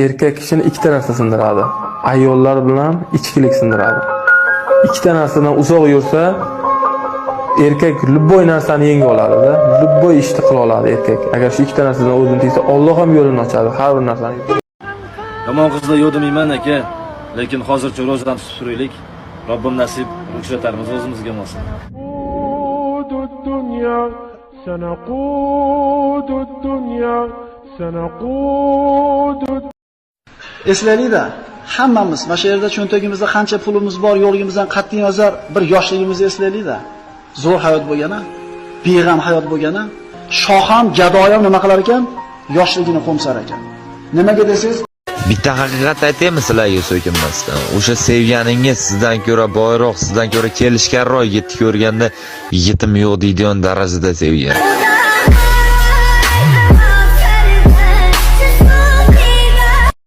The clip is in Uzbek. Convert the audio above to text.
Erkak kishini ikkita narsa sindiradi. Ayollar bilan ichkilik sindiradi. Ikkita narsadan uzoq yursa, erkak любой narsani yenga oladida, любой ishni qila oladi erkak. Agar shu ikkita narsadan o'zini tiysa, Alloh ham yo'lini ochadi har bir narsani. Yomon qizlar yo'q demayman, aka, lekin hozircha ro'zani tutib turaylik. Robbim nasib uchratarmiz o'zimizga mosini. سنقود الدنيا، سنقود الدنيا، سنقود. Eslaylik-da, hammamiz mana shu yerda cho'ntagimizda qancha pulimiz bor, yo'qligimizdan qat'iy nazar bir yoshligimizni eslaylik-da. Zo'r hayot bo'lgani, beg'am hayot bo'lgani, shoh ham, gado ham nima qilar ekan? Yoshligini qo'msar ekan. Nimaga desangiz, Bitta haqiqat aytaymi sizlarga so'kinmasdan? O'sha sevganingiz sizdan ko'ra boyroq, sizdan ko'ra kelishganroq yigitni ko'rganda, "Yigitim yo'q" deydigan darajada sevgan.